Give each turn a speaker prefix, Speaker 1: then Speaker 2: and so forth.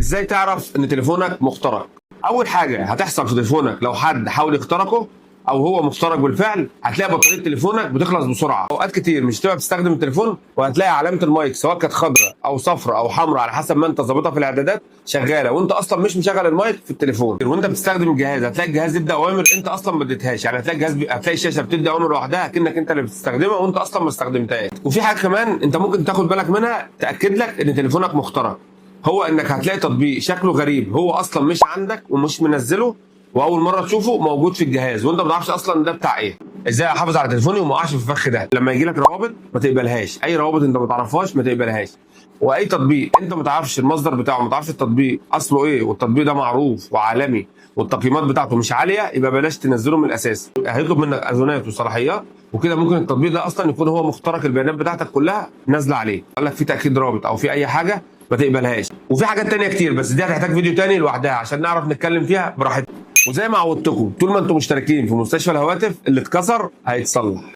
Speaker 1: ازاي تعرف ان تليفونك مخترق؟ اول حاجة هتحصل في تليفونك لو حد حاول يخترقه او هو مخترق بالفعل، هتلاقي بطارية تليفونك بتخلص بسرعة. اوقات كتير مش تبقى بتستخدم التليفون وهتلاقي علامة المايك سواء كانت خضراء او صفراء او حمراء على حسب ما انت ظابطها في الاعدادات شغالة، وانت اصلا مش مشغل المايك في التليفون. وانت بتستخدم الجهاز هتلاقي الجهاز يبدا اوامر انت اصلا ما اديتهاش، يعني هتلاقي الجهاز هتلاقي الشاشة بتدي اوامر لوحدها كانك انت اللي بتستخدمها وانت اصلا ما استخدمتهاش. وفي حاجة كمان انت ممكن تاخد بالك منها تاكد لك ان تليفونك مخترق، هو انك هتلاقي تطبيق شكله غريب هو اصلا مش عندك ومش منزله، واول مرة تشوفه موجود في الجهاز وانت ما تعرفش اصلا ده بتاع ايه. ازاي احافظ على تليفوني وما اقعش في الفخ ده؟ لما يجي لك روابط ما تقبلهاش، اي روابط انت ما تعرفهاش ما تقبلهاش، واي تطبيق انت ما تعرفش المصدر بتاعه، ما تعرفش التطبيق اصله ايه، والتطبيق ده معروف وعالمي والتقييمات بتاعته مش عالية، يبقى بلاش تنزله من الاساس. هيطلب منك اذونات وصلاحيات وكده، ممكن التطبيق ده اصلا يكون هو مخترق، البيانات بتاعتك كلها نازله عليه. قال لك في تاكيد رابط او في اي حاجة ما تقبلهاش. وفي حاجات تانية كتير بس دي هتحتاج فيديو تاني لوحدها عشان نعرف نتكلم فيها براحتنا. وزي ما عودتكم طول ما انتم مشتركين في مستشفى الهواتف، اللي اتكسر هيتصلح.